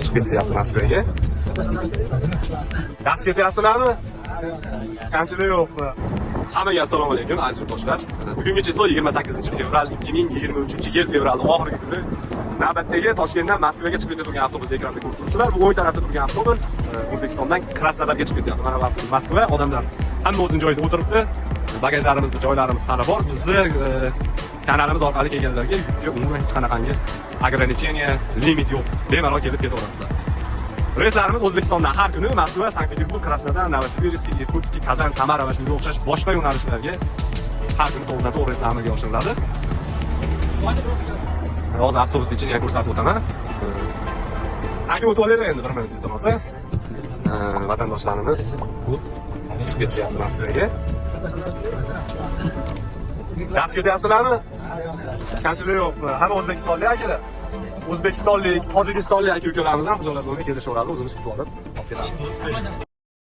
Chiqib ketishyapti Moskvaga. Yaxshi ketyapsizlarmi? Kamchilik yo'qmi? Hammaga assalomu alaykum, aziz yurtdoshlar. Bugungi число 28 fevral 2023 yil, fevralning oxirgi kuni. Navbatdagi Toshkentdan Moskvaga chiqib ketayotgan avtobusni ekranda ko'rib turibsizlar. Bu o'ng tarafda turgan avtobus O'zbekistondan Krasnodarga chiqib ketyapti. Mana bu avtobus Moskva, odamlar hamma o'zini joyida o'tiribdi. Bagajlarimizni joylarimiz hali bor. Bizni kanalimiz orqali kelganlarga yukka umuman hech qanaqangi ограничение, limit yo'q. Bemalol kelib ketaverasizlar. Reyslarimiz O'zbekistondan har kuni Moskva, Sankt-Peterburg, Krasnodar, Novosibirsk, Irkutsk, Kazan, Samara va shunga o'xshash boshqa yo'nalishlarga har kuni to'g'ridan to'g'ri reyslar amalga oshiriladi. Hozir avtobusni ichini ham ko'rsatib o'taman. Aka, o'tib olaylik endi bir minut, iltimos. Vatandoshlarimiz chiqib ketishyapti Moskvaga. Yaxshi ketyapsizlarmi? Kamchilik yo'qmi? Hamma o'zbekistonlik akalar. O'zbekistonlik, tojikistonlik aka ukalarimiz ham xijolat bo'lmay kelishaveradi, o'zimiz kutib olib, olib ketamiz.